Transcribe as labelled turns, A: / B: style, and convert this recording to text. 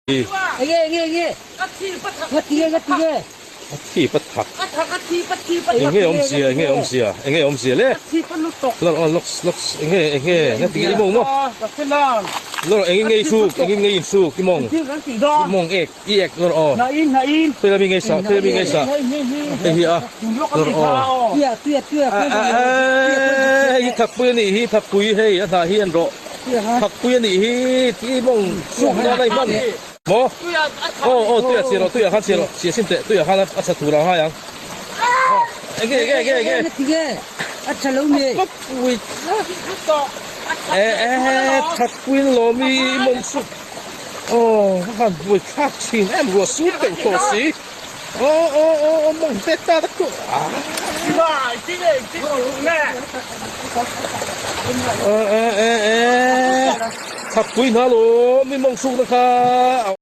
A: Enge enge enge ngatinge ngatinge
B: A thi pa thak enge awmzia enge awmzia enge awmzia le lawr aw lawks lawks enge enge ngatinge i mawng maw lawr engin nge i suk engin nge i insuk i mawng i mawng ek i ek lawr aw khawila mi nge i sah khawila mi nge i sah hei hi a lawr aw hei hi thakpui a nih hi thakpui hei a hnah hi en rawh. Thakpui a nih hi tih mawng suk nan a inhman maw? Aw aw tuiah chhiah rawh tuiah khan chhiah rawh chhiah sim teh tuiah khan a chha tur ang hai ang. Enge enge enge enge.
A: Enge a tha lo mi.
B: Thakpui e e thakpui na lawm i mawng suk aw ka han buai thlak thin em ruah sur deuh tawh si aw aw aw mawng te ta ta chu ah. Thakpui hna lawm i mawng suk na kha.